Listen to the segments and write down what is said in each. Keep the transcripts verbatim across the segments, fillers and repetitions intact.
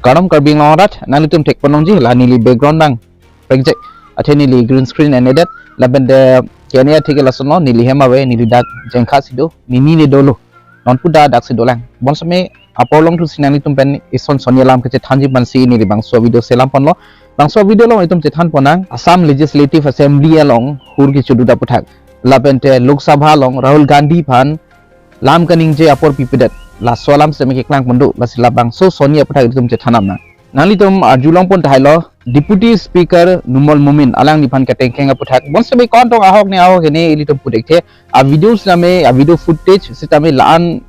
Kardom Karbi Anglong arat, nanglitum thekponlongji la neli background nang project, athe neli green screen enedet, lapen de kene atheke lasonlo, neli hem ave, neli dak Jengkha si do, nini ne dolo, non puda dak si dolang. Bonseme apor along thusi nanglitum pen ison sonni alam kechethanji pensi neli bangso video selam ponlo. Bangso video along itum chethan ponnang, Assam Legislative Assembly along hur kechodu aputhak, lapen te Lok Sabha along Rahul Gandhi aphan lam kaningje apor pipedet, laso alam seme keklang pon do, lasi labangso sonni aputhak itum chethan nang. Nanglitum arjulong pon tahai lo, Deputy Speaker Numal Momin alangliphan ketengkheng aputhak, bonseme kontong ahok ne ahok ne ilitum pu thekthe, a video sitame, a video footage sitame la-an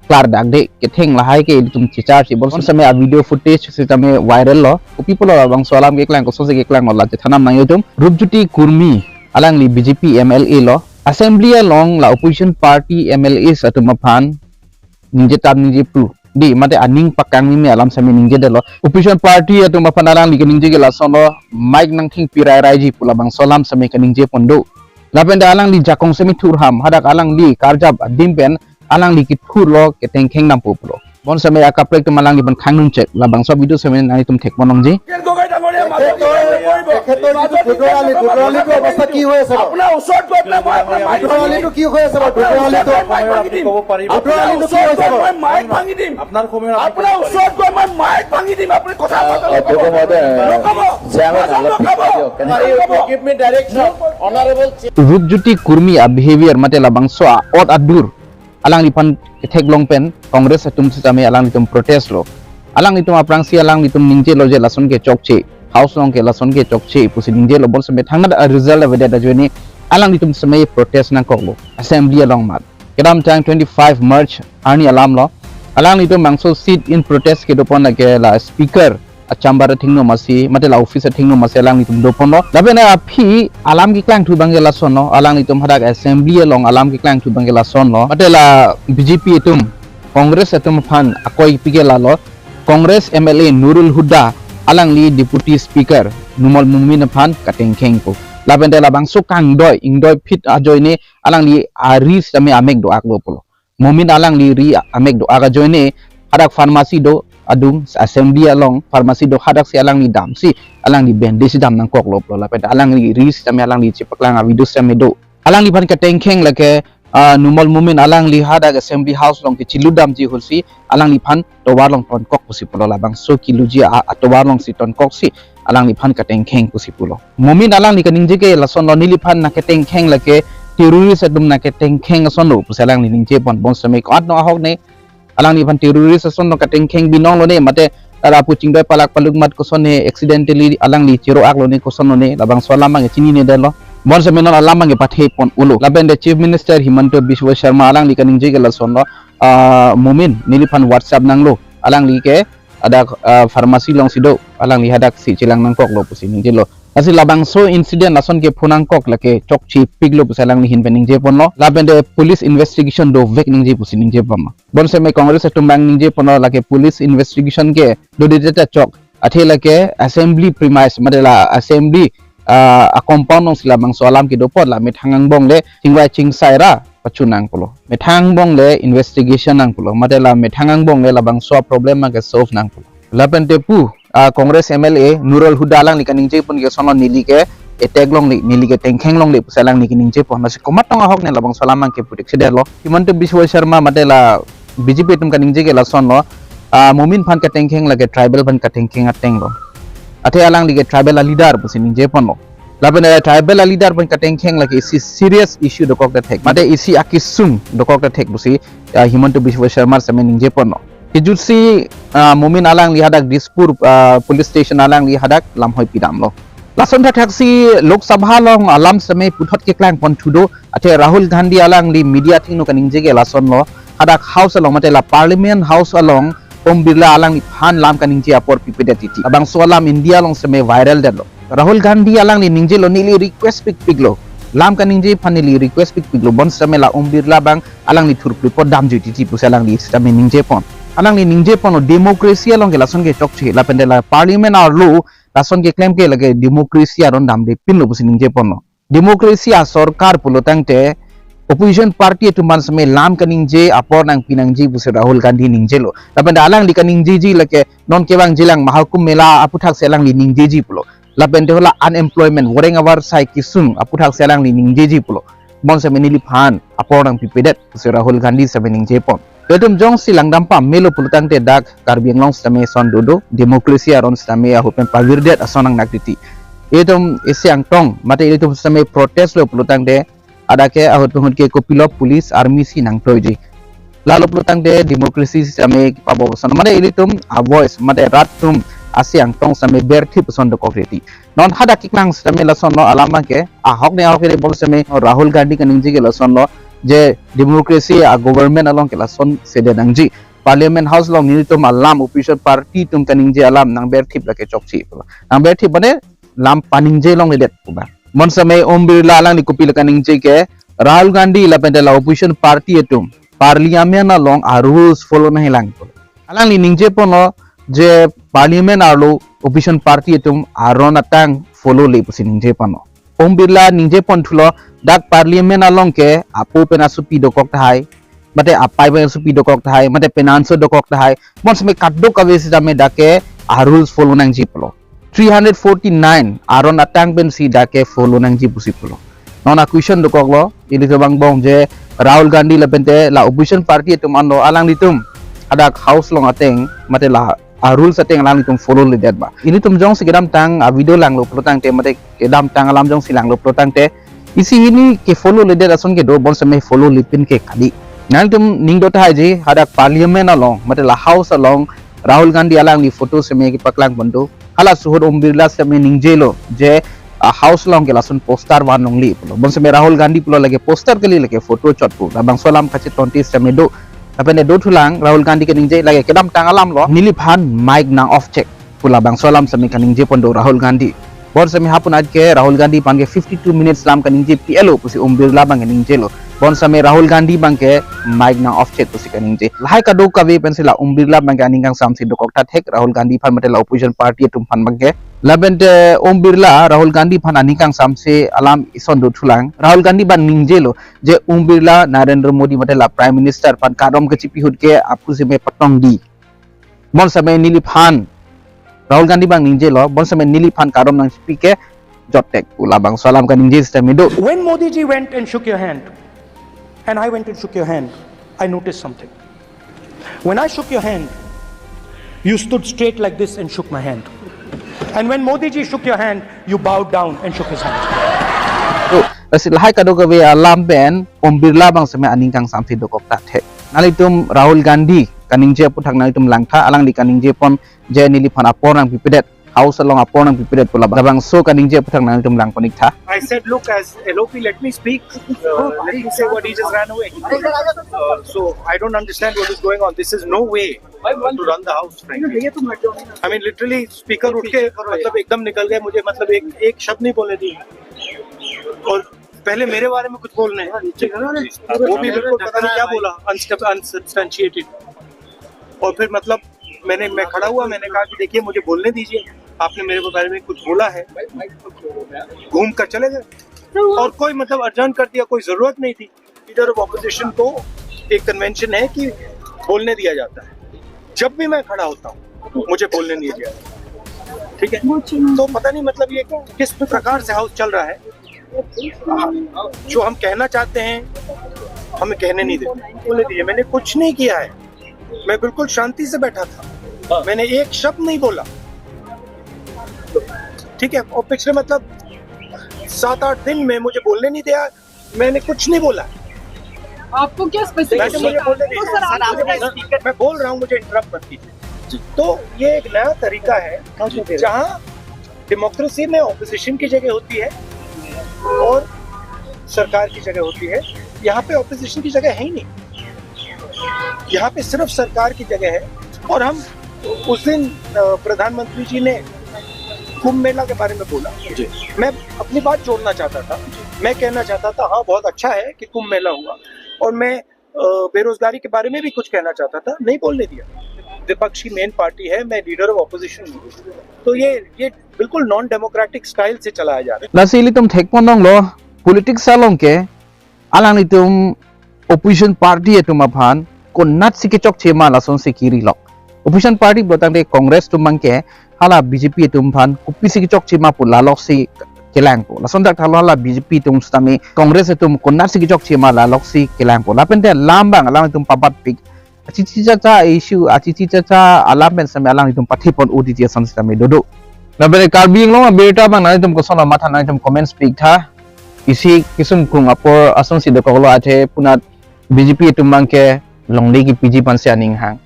klardak de, ketheng lahai ke ilitum checharche, bonseme a video footage sitame viral lo. Kopi pulo labangso alam keklang, kosonsi keklang lo, la chethan nang itum. Rupjyoti Kurmi, alangli B J P M L A lo, Assembly along la opposition party M L As atum aphan ningje tam ningje pru, di mate aning pakangmeme alam seme ningjedetlo. Opposition party atum aphan alangli keningje ke lasonlo, mic nangthengpi rairaiji pu labangso alam seme keningje pon do. Lapen de alangli jakong seme thurham, hadak alangli karjap adim pen alangli kethurlo, ketengkheng dampo pulo. Bonseme akaprek atum alangliphan khang nung chek, labangso video seme nanglitum thekponlongji. তেখেতৰ, তেখেতৰ যিটো ভোটৰ আলি, ভোটৰ আলিটো অৱস্থা কি হৈ আছে বাৰু? আপোনাৰ ওচৰত গৈ পেলাই মই আপোনাৰ মাইক ভোটৰ আলিটো কি হৈ আছে বাৰু? ভোটৰ আলিটো, ভোটৰ আলিটো কি হৈছে বাৰু? মই মাইক ভাঙি দিম। আপোনাৰ সময় আপোনাৰ ওচৰত গৈ মই মাইক ভাঙি দিম। আপুনি কথা পাতক। অধ্যক্ষ মহোদয়, নক'ব। চেয়াৰমেন, নক'ব। অলপ নক'ব। Give me direction, Honorable Chief। Rupjyoti Kurmi a behavior mate labangso a-ot adur alangliphan ketheklong pen Congress atum sitame alanglitum protest lo. Alanglitum aphrangsi alanglitum ningjelo je lason ke chokche, House along ke lason ke chokche pusi ningjelo, bonseme thangnat a-result avedet ajoine alanglitum seme protest nangkoklo Assembly along mat. Kedamtang twenty-five March arni alam lo, alanglitum bangso sit-in protest kedo pon lake la Speaker a-chamber athengno masi, mate la office athengno masi alanglitum do ponlo. Lapen aphi alam keklangthu abang ke lasonlo, alanglitum hadak Assembly along alam keklangthu abang ke lasonlo, mate la B J P atum, Congress atum aphan akoi pi ke lalo, Congress M L A Nurul Huda alangli Deputy Speaker Numal Momin aphan katengkheng pu. Lapen de labangso kangdoi ingdoi phit ajoine alangli ari sitame amek do-aklo pulo. Momin alangli ri amek do-ak ajoine hadak pharmacy do adung, Assembly along pharmacy do, hadaksi alangli damsi, alangli bandage dam nangkoklo pulo. Lapen alangli ri sitame alangli chepaklang a-video sitame do. Alangliphan ketengkheng lake, ah, Numal Momin alangli hadak Assembly House along kechilu damji ahutsi alangliphan tovar along tonkok pusi pulo, labangso kiluji a, atovar alongsi tonkoksi alangliphan katengkheng pusi pulo. Momin alangli kaningje ke lasonlo, neliphan nangketengkheng lake terrorist atum nangketengkheng asonlo pusi alangli ningje pon, bonseme ko-an no ahok ne, alangliphan terrorist asonlo, katengkheng binong lo ne, mate lapu chingdoi palak paluk mat koson ne, accidentally alangli chero-aklo ne, koson lo ne, labangso alam abang chinine detlo. Bonseme non alam abang pathe pon ulo. Lapen de Chief Minister Himanta Biswa Sarma alangli kaningje ke lasonlo, ah, Momin, neliphan WhatsApp nanglo, alangli ke hadak, ah, pharmacy alongsi do, alangli hadaksi chelang nangkoklo pusi ningjelo. Lasi labangso incident lason ke phu nangkok lake chokchepiklo pusi alangli ahin pen ningje ponlo. Lapen de police investigation dovek ningje pusi ningje ponlo. Bonseme Congress atum abang ningje ponlo lake police investigation ke dodeteta chok. Athe lake Assembly premise, mate la Assembly, ah, a-compound alongsi labangso alam kedo apot la methang angbong le chingvai chingsai ra pachu nang pulo. Methang angbong le investigation nang pulo. Mate la methang angbong le labangso problem abang ke solve nang pulo. Lapen te pu, ah, Congress M L A Nurul Huda alangli kaningje pon ke lasonlo, neli ke attack longle, neli ketengkheng longle pusi alangli kaningje pon. Lasi komat tong ahok ne labangso alam abang ke pu thekthedetlo. Himanta Biswa Sarma mate la B J P atum kaningje ke lasonlo, ah, Momin aphan katengkheng lake tribal aphan katengkheng ateng lo. Athe alangli ke tribal a-leader pusi ningje ponlo. Lapen, eh, tribal a-leader aphan katengkheng lake isi serious issue dokok ta thek, mate isi akesung dokok ta thek pusi, ah, Himanta Biswa Sarma seme ningje ponlo. Kejutsi, ah, Momin alangli hadak Dispur, ah, police station alangli hadak lamhoi pidamlo. Lason thakthaksi Lok Sabha along alam seme puthot keklang ponthu do, athe Rahul Gandhi alangli media athengno kaningje ke lasonlo, hadak House along mate la Parliament House along Om Birla alangliphan lam kaningje apor pipedet titi. Labangso alam India along seme viral detlo. Rahul Gandhi alangli ningjelo, neli request pikpiklo, lam kaningje aphan neli request pikpiklo, bonseme la Om Birla abang alangli thurpli apot damjui titi pusi alangli sitame ningje pon. Alangli ningje ponlo, democracy along ke lason ke chokche, lapen de la Parliament arlo lason keklem ke lake democracy aron damde pinlo pusi ningje ponlo. Democracy a-sorkar pulo tangte opposition party atum aphan seme lam kaningje apor nangpi nangji pusi Rahul Gandhi ningjelo. Lapen alangli kaningjeji lake non kevangjilang Mahakumbh Mela aputhaksi alangli ningjeji pulo. Lapen te hala unemployment, voreng avarsai kesung aputhaksi alangli ningjeji pulo. Bonseme neliphan apor nangpipedet pusi Rahul Gandhi seme ningjepon. Ilitum jongsi langdam pamelo pulotangte dak Karbi Anglong sitame ason dodo, democracy aron sitame ahut pen pavirdet ason nangnak titi. Ilitum isi angtong, mate ilitum sitame protest lo pulotangte, adake ahut pen ahut ke kopilo police army si nangtoiji. Lalo pulotangte democracy sitame pabo ason, mate ilitum a voice, mate rat atum isi angtong sitame berthip ason dokok titi. Non hadak keklang sitame lasonlo alam ke, ahok ne ahok ne bonseme Rahul Gandhi kaningje ke lasonlo, je democracy a government along ke lason sedet nangji. Parliament House along nelitum alam, opposition party atum kaningje alam nangberthip lake chokche. Nangberthip mane lam paningje longledet pu ba. Bonseme Om Birla alangli kopilo kaningje ke, Rahul Gandhi lapen te la opposition party atum Parliament along a rules follow nangjilang. Alangli ningjeponlo je Parliament arlo opposition party atum aron atang follow le pusi ningjeponlo. Om Birla ningjeponthulo dak Parliament along ke apo pen asopi dokok tahai, mate apei pen asopi dokok tahai, mate penanso dokok tahai. Bonseme kadokave sitame dak ke a rules follow nangji pulo. Three hundred forty-nine aron atang pensi dak ke follow nangji pusi pulo. Non a question dokoklo, ilitum angbong je Rahul Gandhi lapen te la opposition party atum anlo alanglitum hadak House along ateng, mate la a rules ateng alanglitum follow ledet ba. Ilitum jongsi kedamtang a video langlo pulotangte, mate kedamtang alam jongsi langlo pulotangte, isi hini ke follow ledet ason kedo, bonseme follow lepin ke kali. Nangtum ning do tahai je hadak Parliament along, mate la House along Rahul Gandhi alangli photo seme kepaklang pon do. Halaso ahut Om Birla seme ningjelo je, ah, House along ke lason poster van longle pulo. Bonseme Rahul Gandhi pulo lake poster kali, lake photo chot pu. Labangso alam kachetontis seme do. Lapen te dothulang Rahul Gandhi kaningje lake kedamtang alamlo, neliphan mic nang off chek pu labangso alam seme kaningjepon do Rahul Gandhi. Bonseme ha punat ke Rahul Gandhi abang ke fifty-two minutes lam kaningje pi-etlo pusi Om Birla abang ke ningjelo. Bonseme Rahul Gandhi abang ke mic nang off chek pusi kaningje. Lahai kadokave pensi la Om Birla abang ke aning kangsamse dokok ta thek Rahul Gandhi aphan mate la opposition party atum aphan abang ke. Lapen te Om Birla Rahul Gandhi aphan aning kangsamse alam ison dothulang. Rahul Gandhi abang ningjelo je Om Birla Narendra Modi mate la Prime Minister aphan kardom kachipi ahut ke aphu seme patong di. Bonseme neliphan Rahul Gandhi abang ningjelo, bonseme neliphan kardom nangchipi ke jottek pu labangso alam kaningje sitame do. When Modi ji went and shook your hand, and I went and shook your hand, I noticed something. When I shook your hand, you stood straight like this and shook my hand. And when Modi ji shook your hand, you bowed down and shook his hand. To, lasi lahai kadokave alam pen Om Birla abang seme aning kangsamse dokok ta thek. Nanglitum Rahul Gandhi kaningje aputhak nanglitum langtha, alangli kaningjepon je neliphan apor nangpipedet, House along apor nangpipedet pu labangso kaningje aputhak nanglitum langpon-iktha. I said, "Look, as L O P, let me speak. Uh, let me say what he just ran away." Uh, so I don't understand what is going on. This is no way to run the house, frankly. I mean, literally, speaker उठ के मतलब एकदम निकल गए, मुझे मतलब एक एक शब्द नहीं बोलने दी। और पहले मेरे बारे में कुछ बोलने हैं, वो भी बिल्कुल पता नहीं क्या बोला, अनस्टब-, अनसब्सटेंशिएटेड। और फिर मतलब मैंने, मैं खड़ा हुआ, मैंने कहा कि देखिए, मुझे बोलने दीजिए, आपने मेरे बारे में कुछ बोला है, घूम कर चले गए। और कोई मतलब अर्जेंट कर दिया, कोई जरूरत नहीं थी। लीडर ऑफ ऑपोजिशन को एक कन्वेंशन है कि बोलने दिया जाता है, जब भी मैं खड़ा होता हूँ मुझे बोलने नहीं दिया जाता। ठीक है, तो पता नहीं मतलब ये किस प्रकार से हाउस चल रहा है। जो हम कहना चाहते हैं हमें कहने नहीं देते। बोलने दीजिए, मैंने कुछ नहीं किया है, मैं बिल्कुल शांति से बैठा था, मैंने एक शब्द नहीं बोला। ठीक है, और पिछले मतलब सात आठ दिन में मुझे बोलने नहीं दिया, मैंने कुछ नहीं बोला। आपको क्या स्पेसिफिक मैंने मुझे बोलने नहीं दिया। सर, आपने स्पीकर मैं बोल रहा हूँ, मुझे इंटरप्ट मत कीजिए। तो ये एक नया तरीका है जहाँ डेमोक्रेसी में ऑपोजिशन की जगह होती है और सरकार की जगह होती है, यहाँ पे ऑपोजिशन की जगह है ही नहीं। यहाँ पे सिर्फ सरकार की जगह है। और हम उस दिन, अ, प्रधानमंत्री जी ने कुंभ मेला के बारे में बोला। जी। मैं अपनी बात जोड़ना चाहता था, मैं कहना चाहता था, हाँ, बहुत अच्छा है कि कुंभ मेला हुआ, और मैं, अ, बेरोजगारी के बारे में भी कुछ कहना चाहता था, नहीं बोलने दिया। विपक्ष की मेन पार्टी है, मैं लीडर ऑफ ऑपोजिशन हूँ, तो ये, ये बिल्कुल नॉन डेमोक्रेटिक स्टाइल से चलाया जा रहा है। Lasi ilitum thekpon longlo, politics along ke alanglitum opposition party atum aphan konatsi kechokche ma lasonsi kiri lok. Opposition party pulotangte Congress atum abangke hala B J P atum aphan kopisi kechokche ma pu laloksi kelangpo. Lason dak thalo hala B J P atum sitame Congress atum konatsi kechokche ma laloksi kelangpo. Lapente alam abang alanglitum pabatpik. Achichi chacha issue, achichi chacha alam pen sitame alanglitum pathipon O T T ason sitame dodo. Lapen Karbi Anglong abirta abang nanglitum koson lo matha, nanglitum comments pi-iktha. Isi kesung kung apor asonsi dokoklo, athe punat B J P atum abangke longle kepiji aphansi aning hang.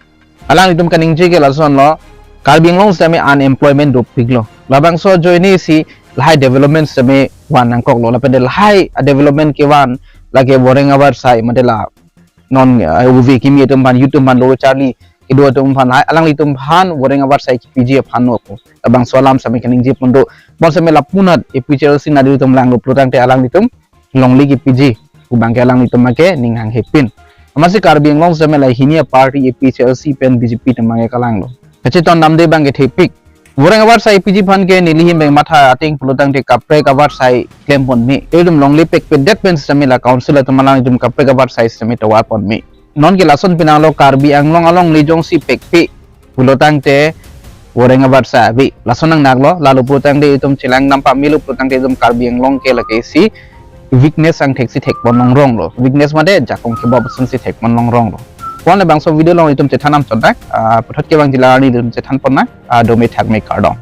Alanglitum kaningje ke lasonlo, Karbi Anglong sitame unemployment dopiklo. Labangso ajoine si lahai development sitame van nangkoklo. Lapente lahai development kevan lake Boreng Avarsai mate la non, eh, uve kimi atum aphan, youth atum aphan lo charli kedo atum aphan, hai alanglitum aphan Boreng Avarsai kepiji aphan nokpo. Labangso alam sitame kaningje pon do. Bonsitame lapunat A P H L C nadi atum langlo pulotangte alanglitum longle kepiji pu abangke alanglitum abangke ning hanghe pin. Amatsi Karbi Anglong sitame la hini a-party A P H L C pen B J P atum abangke kalanglo. Kacheton damde abangke thepik. Boreng Avarsai kepiji aphan ke neli ahin abang matha ateng pulotangte kaprek avarsai klem pon me. Itum longle pekpedet pen sitame la council atum alanglitum kaprek avarsai sitame tovar pon me. Non ke lason pinanglo, Karbi Anglong alongle jongsi pekpe pulotangte Boreng Avarsai ave. Lason nangnaklo, lalo pulotangte itum chelang dam pamelo pulotangte itum Karbi Anglong ke lake si weakness angthek si thekpon longrong lo. Weakness mate jakong kebop ason si thekpon longrong lo. Pon labangso video along itum chethan dam chot dak, ah, puthot kevang jila arni itum chethan pon nang, ah, dome thakme, kardom.